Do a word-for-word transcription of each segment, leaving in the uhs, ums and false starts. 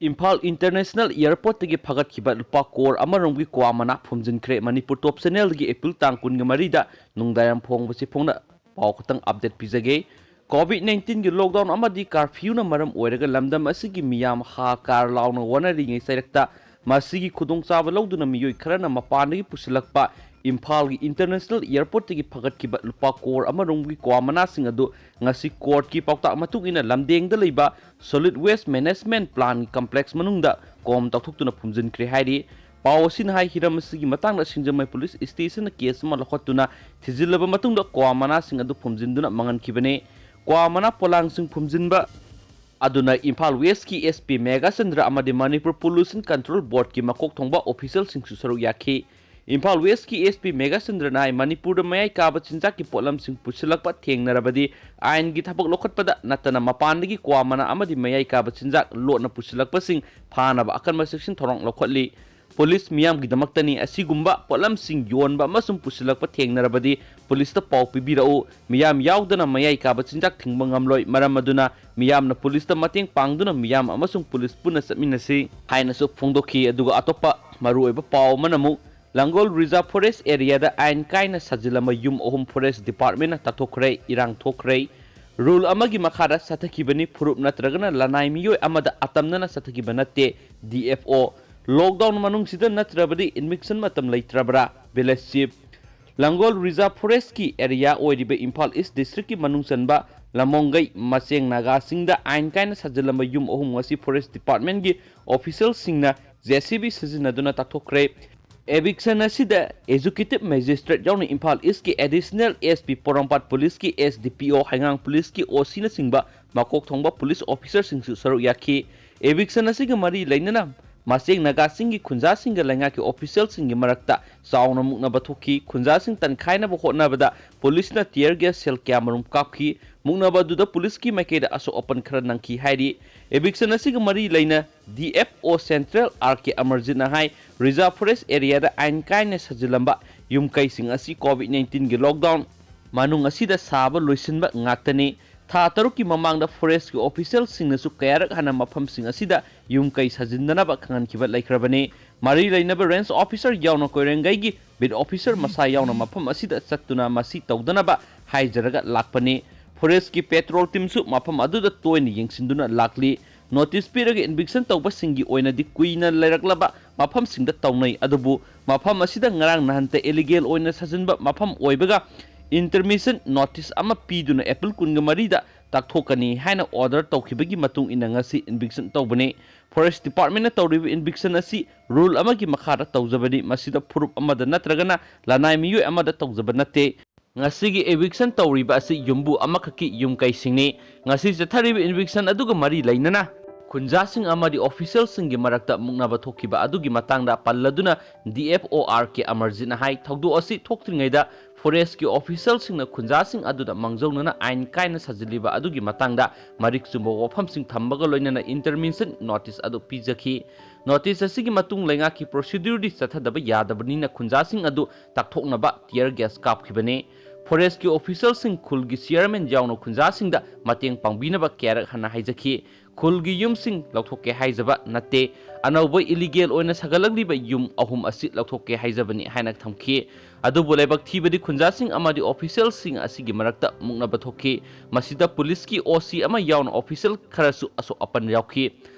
Imphal international ꯑꯦꯌꯔꯄꯣꯔꯠꯇꯒꯤ ꯐꯒꯠꯈꯤꯕ ꯂꯨꯄꯥ core ꯑꯃꯔꯣꯝꯒꯤ ꯀ꯭ꯋꯥ ꯃꯅꯥ ꯐꯨꯝꯖꯤꯟꯈ꯭ꯔꯦ꯫ ꯃꯅꯤꯄꯨꯔ ꯇꯣꯞ ꯆꯦꯅꯦꯜꯗꯒꯤ ꯑꯦꯄ꯭ꯔꯤꯜ ꯇꯥꯡ ꯀꯨꯟꯒ ꯃꯔꯤꯗ ꯅꯨꯡꯗꯥꯡꯋꯥꯏꯔꯝ ꯐꯣꯡꯕꯁꯤ ꯐꯣꯡꯅ ꯄꯥꯎ ꯈꯛꯇꯪ ꯑꯞꯗꯦꯠ ꯄꯤꯖꯒꯦ꯫ ꯀꯣꯚꯤꯗ ꯅꯥꯏꯟꯇꯤꯟꯒꯤ ꯂꯣꯛꯗꯥꯎꯟ ꯑꯃꯗꯤ ꯀꯥꯔꯐ꯭ꯌꯨꯅ ꯃꯔꯝ ꯑꯣꯏꯔꯒ ꯂꯝꯗꯝ ꯑꯁꯤꯒꯤ ꯃꯤꯌꯥꯝ ꯍꯥ ꯀꯥꯔ ꯂꯥꯎꯅ ꯋꯥꯅꯔꯤꯉꯩ ꯆꯩꯔꯛꯇ ꯃꯁꯤꯒꯤ ꯈꯨꯗꯣꯡꯆꯥꯕ ꯂꯧꯗꯨꯅ ꯃꯤꯑꯣꯏ ꯈꯔꯅ ꯃꯄꯥꯟꯗꯒꯤ ꯄꯨꯁꯤꯜꯂꯛꯄ ꯏꯝꯐꯥꯜꯒꯤ ꯏꯟꯇꯔꯅꯦꯁꯅꯦꯜ ꯑꯦꯌꯔꯄꯣꯔꯠꯇꯒꯤ ꯐꯒꯠꯈꯤꯕ ꯂꯨꯄꯥ ꯀꯣꯔ ꯑꯃꯔꯣꯝꯒꯤ ꯀ꯭ꯋꯥ ꯃꯅꯥꯁꯤꯡ ꯑꯗꯨ ꯉꯁꯤ ꯀꯣꯔꯠꯀꯤ ꯄꯥꯎꯇꯥꯛ ꯃꯇꯨꯡ ꯏꯟꯅ ꯂꯝꯗꯦꯡꯗ ꯂꯩꯕ ꯁꯣꯂꯤꯗ ꯋꯦꯁ ꯃꯦꯅꯦꯖꯃꯦꯟꯠ ꯄ꯭ꯂꯥꯟꯒꯤ ꯀꯝꯄ꯭ꯂꯦꯛꯁ ꯃꯅꯨꯡꯗ ꯀꯣꯝ ꯇꯧꯊꯣꯛꯇꯨꯅ ꯐꯨꯝꯖꯤꯟꯈ꯭ꯔꯦ ꯍꯥꯏꯔꯤ꯫ ꯄꯥꯎ ꯑꯁꯤꯅ ꯍꯥꯏ, ꯍꯤꯔꯝ ꯑꯁꯤꯒꯤ ꯃꯇꯥꯡꯗ ꯁꯤꯡꯖꯃꯩ ꯄꯨꯂꯤꯁ ꯁ꯭ꯇꯦꯁꯟꯅ ꯀꯦꯁ ꯑꯃ ꯂꯧꯈꯠꯇꯨꯅ ꯊꯤꯖꯤꯜꯂꯕ ꯃꯇꯨꯡꯗ ꯀ꯭ꯋꯥ ꯃꯅꯥꯁꯤꯡ ꯑꯗꯨ ꯐꯨꯝꯖꯤꯟꯗꯨꯅ ꯃꯥꯡꯍꯟꯈꯤꯕꯅꯤ꯫ ꯀ꯭ꯋꯥ ꯃꯅꯥ ꯄꯣꯂꯥꯡꯁꯤꯡ ꯐꯨꯝꯖꯤꯟꯕ ꯑꯗꯨꯅ ꯏꯝꯐꯥꯜ ꯋꯦꯁꯀꯤ ꯑꯦꯁ ꯄꯤ ꯃꯦꯘꯥꯆꯟꯗ꯭ꯔ ꯑꯃꯗꯤ ꯃꯅꯤꯄꯨꯔ ꯄꯣꯂꯨꯁꯟ ꯀꯟꯇ꯭ꯔꯣꯜ ꯕꯣꯔꯗꯀꯤ ꯃꯀꯣꯛ ꯊꯣꯡꯕ ꯑꯣꯐꯤꯁꯤꯌꯦꯜꯁꯤꯡꯁꯨ ꯁꯔꯨꯛ ꯌꯥꯈꯤ꯫ ꯏꯝꯐꯥꯜ ꯋꯦꯁꯀꯤ ꯑꯦꯁ ꯄꯤ ꯃꯦꯘꯥꯆꯟꯗ꯭ꯔꯅ ꯍꯥꯏ, ꯃꯅꯤꯄꯨꯔꯗ ꯃꯌꯥꯏ ꯀꯥꯕ ꯆꯤꯟꯖꯥꯛꯀꯤ ꯄꯣꯠꯂꯝꯁꯤꯡ ꯄꯨꯁꯤꯜꯂꯛꯄ ꯊꯦꯡꯅꯔꯕꯗꯤ ꯑꯥꯏꯟꯒꯤ ꯊꯕꯛ ꯂꯧꯈꯠꯄꯗ ꯅꯠꯇꯅ ꯃꯄꯥꯟꯗꯒꯤ ꯀ꯭ꯋꯥ ꯃꯅꯥ ꯑꯃꯗꯤ ꯃꯌꯥꯏ ꯀꯥꯕ ꯆꯤꯟꯖꯥꯛ ꯂꯣꯠꯅ ꯄꯨꯁꯤꯜꯂꯛꯄꯁꯤꯡ ꯐꯥꯅꯕ ꯑꯀꯟꯕ ꯆꯦꯛꯁꯤꯟ ꯊꯧꯔꯥꯡ ꯂꯧꯈꯠꯂꯤ꯫ ꯄꯨꯂꯤꯁ ꯃꯤꯌꯥꯝꯒꯤꯗꯃꯛꯇꯅꯤ꯫ ꯑꯁꯤꯒꯨꯝꯕ ꯄꯣꯠꯂꯝꯁꯤꯡ ꯌꯣꯟꯕ ꯑꯃꯁꯨꯡ ꯄꯨꯁꯤꯜꯂꯛꯄ ꯊꯦꯡꯅꯔꯕꯗꯤ ꯄꯨꯂꯤꯁꯇ ꯄꯥꯎ ꯄꯤꯕꯤꯔꯛꯎ꯫ ꯃꯤꯌꯥꯝ ꯌꯥꯎꯗꯅ ꯃꯌꯥꯏ ꯀꯥꯕ ꯆꯤꯟꯖꯥꯛ ꯊꯤꯡꯕ ꯉꯝꯂꯣꯏ꯫ ꯃꯔꯝ ꯑꯗꯨꯅ ꯃꯤꯌꯥꯝꯅ ꯄꯨꯂꯤꯁꯇ ꯃꯇꯦꯡ ꯄꯥꯡꯗꯨꯅ ꯃꯤꯌꯥꯝ ꯑꯃꯁꯨꯡ ꯄꯨꯂꯤꯁ ꯄꯨꯟꯅ ꯆꯠꯃꯤꯟꯅꯁꯤ ꯍꯥꯏꯅꯁꯨ ꯐꯣꯡꯗꯣꯛꯈꯤ꯫ ꯑꯗꯨꯒ ꯑꯇꯣꯞꯄ ꯃꯔꯨꯑꯣꯏꯕ ꯄꯥꯎ ꯑꯃꯅ ꯑꯃꯨꯛ ꯂꯥꯡꯒꯣꯜ ꯔꯤꯖꯥꯔꯚ ꯐꯣꯔꯦꯁ ꯑꯦꯔꯤꯌꯥꯗ ꯑꯥꯏꯟ ꯀꯥꯏꯅ ꯁꯥꯖꯤꯜꯂꯝꯕ ꯌꯨꯝ ꯑꯍꯨꯝ ꯐꯣꯔꯦꯁ ꯗꯤꯄꯥꯔꯠꯃꯦꯟꯅ ꯇꯥꯊꯣꯛꯈ꯭ꯔꯦ꯫ ꯏꯔꯥꯡ ꯊꯣꯛꯈ꯭ꯔꯦ꯫ ꯔꯨꯜ ꯑꯃꯒꯤ ꯃꯈꯥꯗ ꯆꯠꯊꯈꯤꯕꯅꯤ꯫ ꯐꯨꯔꯨꯞ ꯅꯠꯇ꯭ꯔꯒꯅ ꯂꯅꯥꯏ ꯃꯤꯑꯣꯏ ꯑꯃꯗ ꯑꯇꯝꯅꯅ ꯆꯠꯊꯈꯤꯕ ꯅꯠꯇꯦ꯫ ꯗꯤ ꯑꯦꯐ ꯑꯣ, ꯂꯣꯛꯗꯥꯎꯟ ꯃꯅꯨꯡꯁꯤꯗ ꯅꯠꯇ꯭ꯔꯕꯗꯤ ꯏꯟꯚꯤꯛꯁꯟ ꯃꯇꯝ ꯂꯩꯇ꯭ꯔꯕ꯭ꯔꯥ? ꯚꯤꯂꯦꯖ ꯆꯤꯐ, ꯂꯥꯡꯒꯣꯜ ꯔꯤꯖꯥꯔꯚ ꯐꯣꯔꯦꯁ꯭ꯠꯀꯤ ꯑꯦꯔꯤꯌꯥ ꯑꯣꯏꯔꯤꯕ ꯏꯝꯐꯥꯜ ꯏꯁ꯭ꯠ ꯗꯤꯁꯇ꯭ꯔꯤꯛꯀꯤ ꯃꯅꯨꯡ ꯆꯟꯕ ꯂꯃꯣꯡꯒꯩ ꯃꯆꯦꯡ ꯅꯥꯒꯥꯁꯤꯡꯗ ꯑꯥꯏꯟ ꯀꯥꯏꯅ ꯁꯥꯖꯤꯜꯂꯝꯕ ꯌꯨꯝ ꯑꯍꯨꯝ ꯑꯁꯤ ꯐꯣꯔꯦꯁ꯭ꯠ ꯗꯤꯄꯥꯔꯠꯃꯦꯟꯠꯀꯤ ꯑꯣꯐꯤꯁꯤꯌꯦꯜꯁꯤꯡꯅ ꯖꯦ ꯁꯤ ꯕꯤ ꯁꯤꯖꯤꯟꯅꯗꯨꯅ ꯇꯥꯛꯊꯣꯛꯈ꯭ꯔꯦ꯫ ꯏꯚꯤꯛꯁꯟ ꯑꯁꯤꯗ ꯑꯦꯖꯨꯀꯦꯇꯤꯚ ꯃꯦꯖꯤꯁꯇ꯭ꯔꯦꯠ ꯌꯥꯎꯅ ꯏꯝꯐꯥꯜ ꯏꯁ꯭ꯠꯀꯤ ꯑꯦꯗꯤꯁꯅꯦꯜ ꯑꯦꯁ ꯄꯤ, ꯄꯣꯔꯣꯝꯄꯥꯠ ꯄꯨꯂꯤꯁꯀꯤ ꯑꯦꯁ ꯗꯤ ꯄꯤ ꯑꯣ, ꯍꯩꯉꯥꯡ ꯄꯨꯂꯤꯁꯀꯤ ꯑꯣ ꯁꯤꯅꯆꯤꯡꯕ ꯃꯀꯣꯛ ꯊꯣꯡꯕ ꯄꯨꯂꯤꯁ ꯑꯣꯐꯤꯁꯔꯁꯤꯡꯁꯨ ꯁꯔꯨꯛ ꯌꯥꯈꯤ꯫ ꯏꯚꯤꯛꯁꯟ ꯑꯁꯤꯒ ꯃꯔꯤ ꯂꯩꯅꯅ ꯃꯆꯦꯡ ꯅꯥꯒꯥꯁꯤꯡꯒꯤ ꯈꯨꯟꯖꯥꯁꯤꯡꯒ ꯂꯩꯉꯥꯛꯀꯤ ꯑꯣꯐꯤꯁꯤꯌꯦꯜꯁꯤꯡꯒꯤ ꯃꯔꯛꯇ ꯆꯥꯎꯅ ꯃꯨꯛꯅꯕ ꯊꯣꯛꯈꯤ꯫ ꯈꯨꯟꯖꯥꯁꯤꯡ ꯇꯟꯈꯥꯏꯅꯕ ꯍꯣꯠꯅꯕꯗ ꯄꯨꯂꯤꯁꯅ ꯇꯤꯌꯔ ꯒꯦꯁ ꯁꯦꯜ ꯀꯌꯥꯃꯔꯨꯝ ꯀꯥꯞꯈꯤ꯫ ꯃꯨꯛꯅꯕ ꯑꯗꯨꯗ ꯄꯨꯂꯤꯁꯀꯤ ꯃꯥꯏꯀꯩꯗ ꯑꯁꯣꯛ ꯑꯄꯟ ꯈꯔ ꯅꯪꯈꯤ ꯍꯥꯏꯔꯤ꯫ ꯏꯚꯤꯛꯁꯟ ꯑꯁꯤꯒ ꯃꯔꯤ ꯂꯩꯅ D F O central R K ꯑꯃꯔꯖꯤꯠꯅ ꯍꯥꯏ, ꯔꯤꯖꯥꯔꯚ ꯐꯣꯔꯦꯁ꯭ꯠ ꯑꯦꯔꯤꯌꯥꯗ ꯑꯥꯏꯟ ꯀꯥꯏꯅ ꯁꯥꯖꯤꯜꯂꯝꯕ ꯌꯨꯝ ꯀꯩꯁꯤꯡ ꯑꯁꯤ ꯀꯣꯚꯤꯗ ꯅꯥꯏꯟꯇꯤꯟꯒꯤ ꯂꯣꯛꯗꯥꯎꯟ ꯃꯅꯨꯡ ꯑꯁꯤꯗ ꯁꯥꯕ ꯂꯣꯏꯁꯤꯟꯕ ꯉꯥꯛꯇꯅꯤ꯫ ꯊꯥ ꯇꯔꯨꯛꯀꯤ ꯃꯃꯥꯡꯗ ꯐꯣꯔꯦꯁꯀꯤ ꯑꯣꯐꯤꯁꯤꯌꯦꯜꯁꯤꯡꯅꯁꯨ ꯀꯌꯥꯔꯛ ꯍꯥꯟꯅ ꯃꯐꯝꯁꯤꯡ ꯑꯁꯤꯗ ꯌꯨꯝ ꯀꯩ ꯁꯥꯖꯤꯟꯗꯅꯕ ꯈꯪꯍꯟꯈꯤꯕ ꯂꯩꯈ꯭ꯔꯕꯅꯤ꯫ ꯃꯔꯤ ꯂꯩꯅꯕ ꯔꯦꯟꯖ ꯑꯣꯐꯤꯁꯥꯔ ꯌꯥꯎꯅ ꯀꯣꯏꯔꯦꯡꯒꯩꯒꯤ ꯕꯤꯠ ꯑꯣꯐꯤꯁꯥꯔ ꯃꯁꯥ ꯌꯥꯎꯅ ꯃꯐꯝ ꯑꯁꯤꯗ ꯆꯠꯇꯨꯅ ꯃꯁꯤ ꯇꯧꯗꯅꯕ ꯍꯥꯏꯖꯔꯒ ꯂꯥꯛꯄꯅꯤ꯫ ꯐꯣꯔꯦꯁꯀꯤ ꯄꯦꯇ꯭ꯔꯣꯜ ꯇꯤꯝꯁꯨ ꯃꯐꯝ ꯑꯗꯨꯗ ꯇꯣꯏꯅ ꯌꯦꯡꯁꯤꯟꯗꯨꯅ ꯂꯥꯛꯂꯤ꯫ ꯅꯣꯇꯤꯁ ꯄꯤꯔꯒ ꯏꯟꯚꯤꯛꯁꯟ ꯇꯧꯕꯁꯤꯡꯒꯤ ꯑꯣꯏꯅꯗꯤ ꯀꯨꯏꯅ ꯂꯩꯔꯛꯂꯕ ꯃꯐꯝꯁꯤꯡꯗ ꯇꯧꯅꯩ, ꯑꯗꯨꯕꯨ ꯃꯐꯝ ꯑꯁꯤꯗ ꯉꯔꯥꯡ ꯅꯍꯥꯟꯇ ꯏꯂꯤꯒꯦꯜ ꯑꯣꯏꯅ ꯁꯥꯖꯤꯟꯕ ꯃꯐꯝ ꯑꯣꯏꯕꯒ intermission notice ꯑꯃ ꯄꯤꯗꯨꯅ ꯑꯦꯄ꯭ꯔꯤꯜ ꯀꯨꯟꯒ ꯃꯔꯤꯗ ꯇꯥꯛꯊꯣꯛꯀꯅꯤ ꯍꯥꯏꯅ ꯑꯣꯔꯗꯔ ꯇꯧꯈꯤꯕꯒꯤ ꯃꯇꯨꯡ ꯏꯟꯅ ꯉꯁꯤ ꯏꯟꯚꯤꯛꯁꯟ ꯇꯧꯕꯅꯤ꯫ ꯐꯣꯔꯦꯁ ꯗꯤꯄꯥꯔꯠꯃꯦꯟꯅ ꯇꯧꯔꯤꯕ ꯏꯟꯚꯤꯛꯁꯟ ꯑꯁꯤ ꯔꯨꯜ ꯑꯃꯒꯤ ꯃꯈꯥꯗ ꯇꯧꯖꯕꯅꯤ꯫ ꯃꯁꯤꯗ ꯐꯨꯔꯨꯞ ꯑꯃꯗ ꯅꯠꯇ꯭ꯔꯒꯅ ꯂꯅꯥꯏ ꯃꯤꯑꯣꯏ ꯑꯃꯗ ꯇꯧꯖꯕ ꯅꯠꯇꯦ꯫ ꯉꯁꯤꯒꯤ ꯏꯚꯤꯛꯁꯟ ꯇꯧꯔꯤꯕ ꯑꯁꯤ ꯌꯨꯝꯕꯨ ꯑꯃꯈꯛꯀꯤ ꯌꯨꯝ ꯀꯩꯁꯤꯡꯅꯤ꯫ ꯉꯁꯤ ꯆꯠꯊꯔꯤꯕ ꯏꯚꯤꯛꯁꯟ ꯑꯗꯨꯒ ꯃꯔꯤ ꯂꯩꯅꯅ ꯈꯨꯟꯖꯥꯁꯤꯡ ꯑꯃꯗꯤ ꯑꯣꯐꯤꯁꯤꯌꯦꯜꯁꯤꯡꯒꯤ ꯃꯔꯛꯇ ꯃꯨꯛꯅꯕ ꯊꯣꯛꯈꯤꯕ ꯑꯗꯨꯒꯤ ꯃꯇꯥꯡꯗ ꯄꯜꯂꯗꯨꯅ ꯗꯤ ꯑꯦꯐ ꯑꯣ ꯑꯥꯔ ꯀꯦ ꯑꯃꯔꯖꯤꯠꯅ ꯍꯥꯏ, ꯊꯧꯗꯣꯛ ꯑꯁꯤ ꯊꯣꯛꯇ꯭ꯔꯤꯉꯩꯗ ꯐꯣꯔꯦꯁꯀꯤ ꯑꯣꯐꯤꯁꯤꯌꯦꯜꯁꯤꯡꯅ ꯈꯨꯟꯖꯥꯁꯤꯡ ꯑꯗꯨꯗ ꯃꯥꯡꯖꯧꯅꯅ ꯑꯥꯏꯟ ꯀꯥꯏꯅ ꯁꯥꯖꯤꯜꯂꯤꯕ ꯑꯗꯨꯒꯤ ꯃꯇꯥꯡꯗ ꯃꯔꯤꯛ ꯆꯨꯝꯕ ꯋꯥꯐꯝꯁꯤꯡ ꯊꯝꯕꯒ ꯂꯣꯏꯅꯅ intermission notice ꯑꯗꯨ ꯄꯤꯖꯈꯤ꯫ ꯅꯣꯇꯤꯁ ꯑꯁꯤꯒꯤ ꯃꯇꯨꯡ ꯂꯩꯉꯥꯛꯀꯤ ꯄ꯭ꯔꯣꯁꯤꯗ꯭ꯌꯨꯔꯗꯤ ꯆꯠꯊꯗꯕ ꯌꯥꯗꯕꯅꯤꯅ ꯈꯨꯟꯖꯥꯁꯤꯡ ꯑꯗꯨ ꯇꯥꯛꯊꯣꯛꯅꯕ ꯇꯤꯌꯔ ꯒ꯭ꯌꯥꯁ ꯀꯥꯞꯈꯤꯕꯅꯤ꯫ ꯐꯣꯔꯦꯁꯀꯤ ꯑꯣꯐꯤꯁꯤꯌꯦꯜꯁꯤꯡ, ꯈꯨꯜꯒꯤ ꯆꯤꯌꯔꯃꯦꯟ ꯌꯥꯎꯅ ꯈꯨꯟꯖꯥꯁꯤꯡꯗ ꯃꯇꯦꯡ ꯄꯥꯡꯕꯤꯅꯕ ꯀꯌꯥꯔꯛ ꯍꯟꯅ ꯍꯥꯏꯖꯈꯤ꯫ ꯈꯨꯜꯒꯤ ꯌꯨꯝꯁꯤꯡ ꯂꯧꯊꯣꯛꯀꯦ ꯍꯥꯏꯖꯕ ꯅꯠꯇꯦ, ꯑꯅꯧꯕ ꯏꯂꯤꯒꯦꯜ ꯑꯣꯏꯅ ꯁꯥꯒꯠꯂꯛꯂꯤꯕ ꯌꯨꯝ ꯑꯍꯨꯝ ꯑꯁꯤ ꯂꯧꯊꯣꯛꯀꯦ ꯍꯥꯏꯖꯕꯅꯤ ꯍꯥꯏꯅ ꯊꯝꯈꯤ꯫ ꯑꯗꯨꯕꯨ ꯂꯥꯏꯕꯛ ꯊꯤꯕꯗꯤ ꯈꯨꯟꯖꯥꯁꯤꯡ ꯑꯃꯗꯤ ꯑꯣꯐꯤꯁꯤꯌꯦꯜꯁꯤꯡ ꯑꯁꯤꯒꯤ ꯃꯔꯛꯇ ꯃꯨꯛꯅꯕ ꯊꯣꯛꯈꯤ꯫ ꯃꯁꯤꯗ ꯄꯨꯂꯤꯁꯀꯤ ꯑꯣ ꯁꯤ ꯑꯃ ꯌꯥꯎꯅ ꯑꯣꯐꯤꯁꯤꯌꯦꯜ ꯈꯔꯁꯨ ꯑꯁꯣꯛ ꯑꯄꯟ ꯌꯥꯎꯈꯤ꯫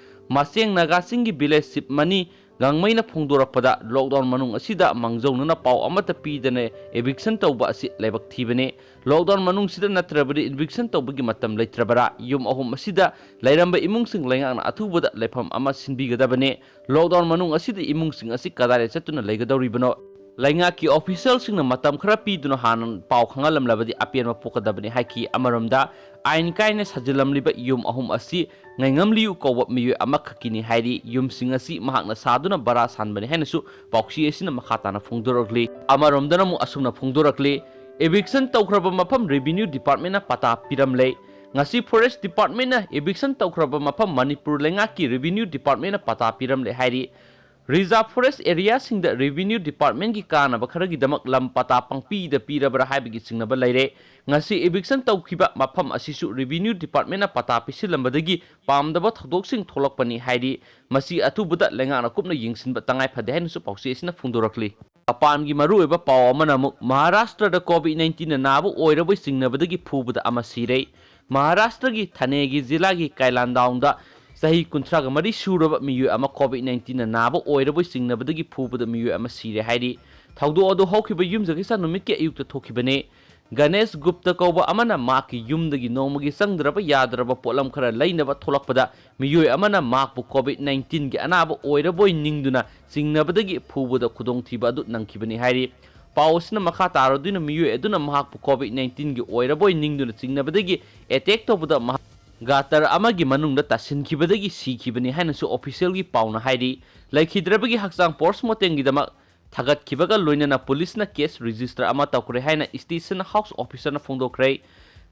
ꯃꯆꯦꯡ ꯅꯥꯒꯥꯁꯤꯡꯒꯤ ꯚꯤꯂꯦꯖ ꯆꯤꯞ ꯃꯅꯤ ꯒꯥꯡꯃꯩꯅ ꯐꯣꯡꯗꯣꯔꯛꯄꯗ, ꯂꯣꯛꯗꯥꯎꯟ ꯃꯅꯨꯡ ꯑꯁꯤꯗ ꯃꯥꯡꯖꯧꯅꯅ ꯄꯥꯎ ꯑꯃꯠꯇ ꯄꯤꯗꯅ ꯏꯚꯤꯛꯁꯟ ꯇꯧꯕ ꯑꯁꯤ ꯂꯥꯏꯕꯛ ꯊꯤꯕꯅꯤ꯫ ꯂꯣꯛꯗꯥꯎꯟ ꯃꯅꯨꯡꯁꯤꯗ ꯅꯠꯇ꯭ꯔꯕꯗꯤ ꯏꯚꯤꯛꯁꯟ ꯇꯧꯕꯒꯤ ꯃꯇꯝ ꯂꯩꯇ꯭ꯔꯕꯔꯥ? ꯌꯨꯝ ꯑꯍꯨꯝ ꯑꯁꯤꯗ ꯂꯩꯔꯝꯕ ꯏꯃꯨꯡꯁꯤꯡ ꯂꯩꯉꯥꯛꯅ ꯑꯊꯨꯕꯗ ꯂꯩꯐꯝ ꯑꯃ ꯁꯤꯟꯕꯤꯒꯗꯕꯅꯤ꯫ ꯂꯣꯛꯗꯥꯎꯟ ꯃꯅꯨꯡ ꯑꯁꯤꯗ ꯏꯃꯨꯡꯁꯤꯡ ꯑꯁꯤ ꯀꯗꯥꯏꯗ ꯆꯠꯇꯨꯅ ꯂꯩꯒꯗꯧꯔꯤꯕꯅꯣ? ꯂꯩꯉꯥꯛꯀꯤ ꯑꯣꯐꯤꯁꯤꯌꯦꯜꯁꯤꯡꯅ ꯃꯇꯝ ꯈꯔ ꯄꯤꯗꯨꯅ ꯍꯥꯟꯅ ꯄꯥꯎ ꯈꯪꯍꯜꯂꯝꯂꯕꯗꯤ ꯑꯄꯦꯟꯕ ꯄꯣꯛꯀꯗꯕꯅꯤ ꯍꯥꯏꯈꯤ꯫ ꯑꯃꯔꯣꯝꯗ, ꯑꯥꯏꯟ ꯀꯥꯏꯅ ꯁꯥꯖꯤꯜꯂꯝꯂꯤꯕ ꯌꯨꯝ ꯑꯍꯨꯝ ꯑꯁꯤ ꯉꯥꯏꯉꯝꯂꯤꯌꯨ ꯀꯧꯕ ꯃꯤꯑꯣꯏ ꯑꯃꯈꯛꯀꯤꯅꯤ ꯍꯥꯏꯔꯤ꯫ ꯌꯨꯝꯁꯤꯡ ꯑꯁꯤ ꯃꯍꯥꯛꯅ ꯁꯥꯗꯨꯅ ꯚꯔꯥ ꯁꯥꯟꯕꯅꯤ ꯍꯥꯏꯅꯁꯨ ꯄꯥꯎꯆꯦ ꯑꯁꯤꯅ ꯃꯈꯥ ꯇꯥꯅ ꯐꯣꯡꯗꯣꯔꯛꯂꯤ꯫ ꯑꯃꯔꯣꯝꯗꯅ ꯑꯃꯨꯛ ꯑꯁꯨꯝꯅ ꯐꯣꯡꯗꯣꯔꯛꯂꯤ, ꯏꯚꯤꯛꯁꯟ ꯇꯧꯈ꯭ꯔꯕ ꯃꯐꯝ ꯔꯦꯚꯤꯅ꯭ꯌꯨ ꯗꯤꯄꯥꯔꯠꯃꯦꯟꯅ ꯄꯇꯥ ꯄꯤꯔꯝꯂꯦ꯫ ꯉꯁꯤ ꯐꯣꯔꯦꯁ ꯗꯤꯄꯥꯔꯠꯃꯦꯟꯅ ꯏꯚꯤꯛꯁꯟ ꯇꯧꯈ꯭ꯔꯕ ꯃꯐꯝ ꯃꯅꯤꯄꯨꯔ ꯂꯩꯉꯥꯛꯀꯤ ꯔꯦꯚꯤꯅ꯭ꯌꯨ ꯗꯤꯄꯥꯔꯠꯃꯦꯟꯅ ꯄꯇꯥ ꯄꯤꯔꯝꯂꯦ ꯍꯥꯏꯔꯤ꯫ Reserve Forest Areaꯁꯤꯡꯗ Revenue Departmentꯀꯤ ꯀꯥꯟꯅꯕ ꯈꯔꯒꯤꯗꯃꯛ ꯂꯝ ꯄꯇꯥ ꯄꯪꯄꯤꯗ ꯄꯤꯔꯕ꯭ꯔꯥ ꯍꯥꯏꯕꯒꯤ ꯆꯤꯡꯅꯕ ꯂꯩꯔꯦ꯫ ꯉꯁꯤ eviction ꯇꯧꯈꯤꯕ ꯃꯐꯝ ꯑꯁꯤꯁꯨ Revenue Departmentꯅ ꯄꯇꯥ ꯄꯤꯁꯤꯜꯂꯝꯕꯗꯒꯤ ꯄꯥꯝꯗꯕ ꯊꯧꯗꯣꯛꯁꯤꯡ ꯊꯣꯛꯂꯛꯄꯅꯤ ꯍꯥꯏꯔꯤ꯫ ꯃꯁꯤ ꯑꯊꯨꯕꯗ ꯂꯩꯉꯥꯛꯅ ꯀꯨꯞꯅ ꯌꯦꯡꯁꯤꯟꯕ ꯇꯉꯥꯏ ꯐꯗꯦ ꯍꯥꯏꯅꯁꯨ ꯄꯥꯎꯆꯦ ꯑꯁꯤꯅ ꯐꯣꯡꯗꯣꯔꯛꯂꯤ꯫ ꯃꯄꯥꯟꯒꯤ ꯃꯔꯨꯑꯣꯏꯕ ꯄꯥꯎ ꯑꯃꯅ ꯑꯃꯨꯛ ꯃꯍꯥꯔꯥꯁꯇ꯭ꯔꯗ COVID nineteenꯅ ꯅꯥꯕ ꯑꯣꯏꯔꯕꯣꯏ ꯆꯤꯡꯅꯕꯗꯒꯤ ꯐꯨꯕꯗ ꯑꯃ ꯁꯤꯔꯦ꯫ ꯃꯍꯥꯔꯥꯁꯇ꯭ꯔꯒꯤ ꯊꯥꯅꯦꯒꯤ ꯖꯤꯂꯥꯒꯤ ꯀꯥꯏꯂꯥꯟꯗꯥꯎꯟꯗ ꯆꯍꯤ ꯀꯨꯟꯊ꯭ꯔꯥꯒ ꯃꯔꯤ ꯁꯨꯔꯕ ꯃꯤꯑꯣꯏ ꯑꯃ COVID nineteenꯅ ꯅꯥꯕ ꯑꯣꯏꯔꯕꯣꯏ ꯆꯤꯡꯅꯕꯗꯒꯤ ꯐꯨꯕꯗ ꯃꯤꯑꯣꯏ ꯑꯃ ꯁꯤꯔꯦ ꯍꯥꯏꯔꯤ꯫ ꯊꯧꯗꯣꯛ ꯑꯗꯨ ꯍꯧꯈꯤꯕ ꯌꯨꯝꯖꯀꯩꯁꯥ ꯅꯨꯃꯤꯠꯀꯤ ꯑꯌꯨꯛꯇ ꯊꯣꯛꯈꯤꯕꯅꯤ꯫ ꯒꯅꯦꯁ ꯒꯨꯞꯇ ꯀꯧꯕ ꯑꯃꯅ ꯃꯍꯥꯛꯀꯤ ꯌꯨꯝꯗꯒꯤ ꯅꯣꯡꯃꯒꯤ ꯆꯪꯗ꯭ꯔꯕ ꯌꯥꯗ꯭ꯔꯕ ꯄꯣꯠꯂꯝ ꯈꯔ ꯂꯩꯅꯕ ꯊꯣꯛꯂꯛꯄꯗ ꯃꯤꯑꯣꯏ ꯑꯃꯅ ꯃꯍꯥꯛꯄꯨ COVID nineteenꯒꯤ ꯑꯅꯥꯕ ꯑꯣꯏꯔꯕꯣꯏ ꯅꯤꯡꯗꯨꯅ ꯆꯤꯡꯅꯕꯗꯒꯤ ꯐꯨꯕꯗ ꯈꯨꯗꯣꯡꯊꯤꯕ ꯑꯗꯨ ꯅꯪꯈꯤꯕꯅꯤ ꯍꯥꯏꯔꯤ꯫ ꯄꯥꯎ ꯑꯁꯤꯅ ꯃꯈꯥ ꯇꯥꯔꯗꯨꯅ ꯃꯤꯑꯣꯏ ꯑꯗꯨꯅ ꯃꯍꯥꯛꯄꯨ COVID nineteenꯒꯤ ꯑꯣꯏꯔꯕꯣꯏ ꯅꯤꯡꯗꯨꯅ ꯆꯤꯡꯅꯕꯗꯒꯤ attack ꯇꯧꯕꯗ ꯃꯍꯥꯛ gutter ꯑꯃꯒꯤ ꯃꯅꯨꯡꯗ ꯇꯥꯁꯤꯟꯈꯤꯕꯗꯒꯤ ꯁꯤꯈꯤꯕꯅꯤ ꯍꯥꯏꯅꯁꯨ officialꯒꯤ ꯄꯥꯎꯅ ꯍꯥꯏꯔꯤ꯫ ꯂꯩꯈꯤꯗ꯭ꯔꯕꯒꯤ ꯍꯛꯆꯥꯡ post mortemꯒꯤꯗꯃꯛ ꯊꯥꯒꯠꯈꯤꯕꯒ ꯂꯣꯏꯅꯅ ꯄꯨꯂꯤꯁꯅ case register ꯑꯃ ꯇꯧꯈ꯭ꯔꯦ ꯍꯥꯏꯅ station house officerꯅ ꯐꯣꯡꯗꯣꯛꯈ꯭ꯔꯦ꯫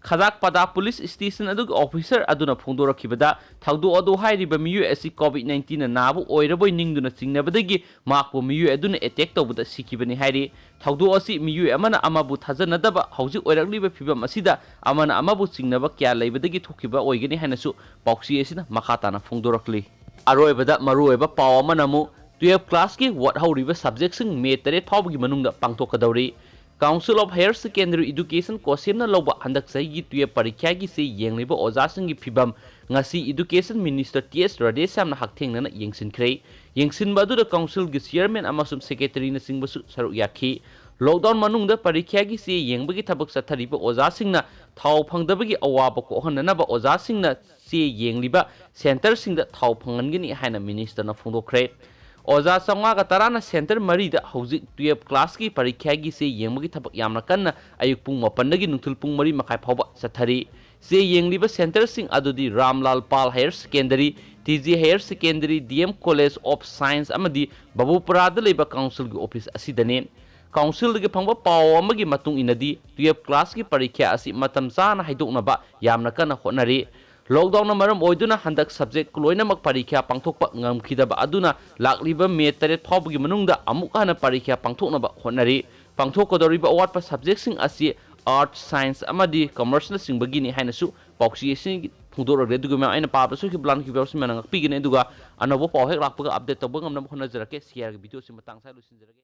ꯈꯗꯥꯛꯄꯗꯥ ꯄꯨꯂꯤꯁ station ꯑꯗꯨꯒꯤ officer ꯑꯗꯨꯅ ꯐꯣꯡꯗꯣꯔꯛꯈꯤꯕꯗ, ꯊꯧꯗꯣꯛ ꯑꯗꯨ ꯍꯥꯏꯔꯤꯕ ꯃꯤꯑꯣꯏ ꯑꯁꯤ COVID nineteenꯅ ꯅꯥꯕ ꯑꯣꯏꯔꯕꯣꯏ ꯅꯤꯡꯗꯨꯅ ꯆꯤꯡꯅꯕꯗꯒꯤ ꯃꯍꯥꯛꯄꯨ ꯃꯤꯑꯣꯏ ꯑꯗꯨꯅ attack ꯇꯧꯕꯗ ꯁꯤꯈꯤꯕꯅꯤ ꯍꯥꯏꯔꯤ꯫ ꯊꯧꯗꯣꯛ ꯑꯁꯤ ꯃꯤꯑꯣꯏ ꯑꯃꯅ ꯑꯃꯕꯨ ꯊꯥꯖꯅꯗꯕ ꯍꯧꯖꯤꯛ ꯑꯣꯏꯔꯛꯂꯤꯕ ꯐꯤꯕꯝ ꯑꯁꯤꯗ ꯑꯃꯅ ꯑꯃꯕꯨ ꯆꯤꯡꯅꯕ ꯀꯌꯥ ꯂꯩꯕꯗꯒꯤ ꯊꯣꯛꯈꯤꯕ ꯑꯣꯏꯒꯅꯤ ꯍꯥꯏꯅꯁꯨ ꯄꯥꯎꯆꯦ ꯑꯁꯤꯅ ꯃꯈꯥ ꯇꯥꯅ ꯐꯣꯡꯗꯣꯔꯛꯂꯤ꯫ ꯑꯔꯣꯏꯕꯗ ꯃꯔꯨꯑꯣꯏꯕ ꯄꯥꯎ ꯑꯃꯅ ꯑꯃꯨꯛ twelve classꯀꯤ ꯋꯥꯠꯍꯧꯔꯤꯕ subjectꯁꯤꯡ May ꯇꯔꯦꯠ ꯐꯥꯎꯕꯒꯤ ꯃꯅꯨꯡꯗ ꯄꯥꯡꯊꯣꯛꯀꯗꯧꯔꯤ꯫ Council of Higher Secondary Education, COHSEMꯅ ꯂꯧꯕ ꯍꯟꯗꯛ ꯆꯍꯤꯒꯤ twelve ꯄꯔꯤꯈ꯭ꯌꯥꯒꯤ ꯆꯦ ꯌꯦꯡꯂꯤꯕ ꯑꯣꯖꯥꯁꯤꯡꯒꯤ ꯐꯤꯕꯝ ꯉꯁꯤ Education Minister ꯇꯤ ꯑꯦꯁ ꯔꯥꯙꯦꯁ꯭ꯌꯥꯝꯅ ꯍꯛꯊꯦꯡꯅꯅ ꯌꯦꯡꯁꯤꯟꯈ꯭ꯔꯦ꯫ ꯌꯦꯡꯁꯤꯟꯕ ꯑꯗꯨꯗ councilꯒꯤ chairman ꯑꯃꯁꯨꯡ secretaryꯅꯆꯤꯡꯕꯁꯨ ꯁꯔꯨꯛ ꯌꯥꯈꯤ꯫ Lockdown ꯃꯅꯨꯡꯗ ꯄꯔꯤꯈ꯭ꯌꯥꯒꯤ ꯆꯦ ꯌꯦꯡꯕꯒꯤ ꯊꯕꯛ ꯆꯠꯊꯔꯤꯕ ꯑꯣꯖꯥꯁꯤꯡꯅ ꯊꯥꯎ ꯐꯪꯗꯕꯒꯤ ꯑꯋꯥꯕ ꯀꯣꯛꯍꯟꯅꯅꯕ ꯑꯣꯖꯥꯁꯤꯡꯅ ꯆꯦ ꯌꯦꯡꯂꯤꯕ centreꯁꯤꯡꯗ ꯊꯥꯎ ꯐꯪꯍꯟꯒꯅꯤ ꯍꯥꯏꯅ ministerꯅ ꯐꯣꯡꯗꯣꯛꯈ꯭ꯔꯦ꯫ ꯑꯣꯖꯥ ꯆꯥꯝꯃꯉꯥꯒ ꯇꯔꯥꯅ centre ꯃꯔꯤꯗ ꯍꯧꯖꯤꯛ twelve classꯀꯤ ꯄꯔꯤꯈ꯭ꯌꯥꯒꯤ ꯆꯦ ꯌꯦꯡꯕꯒꯤ ꯊꯕꯛ ꯌꯥꯝꯅ ꯀꯟꯅ ꯑꯌꯨꯛ ꯄꯨꯡ ꯃꯥꯄꯟꯗꯒꯤ ꯅꯨꯡꯊꯤꯜ ꯄꯨꯡ ꯃꯔꯤ ꯃꯈꯥꯏ ꯐꯥꯎꯕ ꯆꯠꯊꯔꯤ꯫ ꯆꯦ ꯌꯦꯡꯂꯤꯕ centreꯁꯤꯡ ꯑꯗꯨꯗꯤ ꯔꯥꯝꯂꯥꯜ ꯄꯥꯜ Higher Secondary, T G Higher Secondary, D M College of Science ꯑꯃꯗꯤ ꯕꯕꯨꯄꯨꯔꯥꯗ ꯂꯩꯕ councilꯒꯤ office ꯑꯁꯤꯗꯅꯤ꯫ Councilꯗꯒꯤ ꯐꯪꯕ ꯄꯥꯎ ꯑꯃꯒꯤ ꯃꯇꯨꯡ ꯏꯟꯅꯗꯤ, twelve classꯀꯤ ꯄꯔꯤꯈ꯭ꯌꯥ ꯑꯁꯤ ꯃꯇꯝ ꯆꯥꯅ ꯍꯥꯏꯗꯣꯛꯅꯕ ꯌꯥꯝꯅ ꯀꯟꯅ ꯍꯣꯠꯅꯔꯤ꯫ Lockdownꯅ ꯃꯔꯝ ꯑꯣꯏꯗꯨꯅ ꯍꯟꯗꯛ subject ꯂꯣꯏꯅꯃꯛ ꯄꯔꯤꯈ꯭ꯌꯥ ꯄꯥꯡꯊꯣꯛꯄ ꯉꯝꯈꯤꯗꯕ ꯑꯗꯨꯅ ꯂꯥꯛꯂꯤꯕ May ꯇꯔꯦꯠ ꯐꯥꯎꯕꯒꯤ ꯃꯅꯨꯡꯗ ꯑꯃꯨꯛ ꯍꯟꯅ ꯄꯔꯤꯈ꯭ꯌꯥ ꯄꯥꯡꯊꯣꯛꯅꯕ ꯍꯣꯠꯅꯔꯤ꯫ ꯄꯥꯡꯊꯣꯛꯀꯗꯧꯔꯤꯕ ꯑꯋꯥꯠꯄ subjectꯁꯤꯡ ꯑꯁꯤ Arts, Science ꯑꯃꯗꯤ Commerceꯅꯆꯤꯡꯕꯒꯤꯅꯤ ꯍꯥꯏꯅꯁꯨ ꯄꯥꯎꯆꯦ ꯑꯁꯤ ꯐꯣꯡꯗꯣꯔꯛꯂꯦ꯫ ꯑꯗꯨꯒ ꯃꯌꯥꯝ ꯑꯩꯅ ꯄꯥꯕ ꯁꯣꯏꯈꯤꯕ ꯂꯥꯟꯈꯤꯕ ꯌꯥꯎꯔꯁꯨ ꯃꯌꯥꯝꯅ ꯉꯥꯛꯄꯤꯒꯅꯤ꯫ ꯑꯗꯨꯒ ꯑꯅꯧꯕ ꯄꯥꯎ ꯍꯦꯛ ꯂꯥꯛꯄꯒ update ꯇꯧꯕ ꯉꯝꯅꯕ ꯍꯣꯠꯅꯖꯔꯛꯀꯦ꯫ ꯁꯤꯌꯥꯔꯒꯤ videoꯁꯤ ꯃꯇꯥꯡ ꯁ꯭ꯋꯥꯏꯗ ꯂꯣꯏꯁꯤꯟꯖꯔꯒꯦ꯫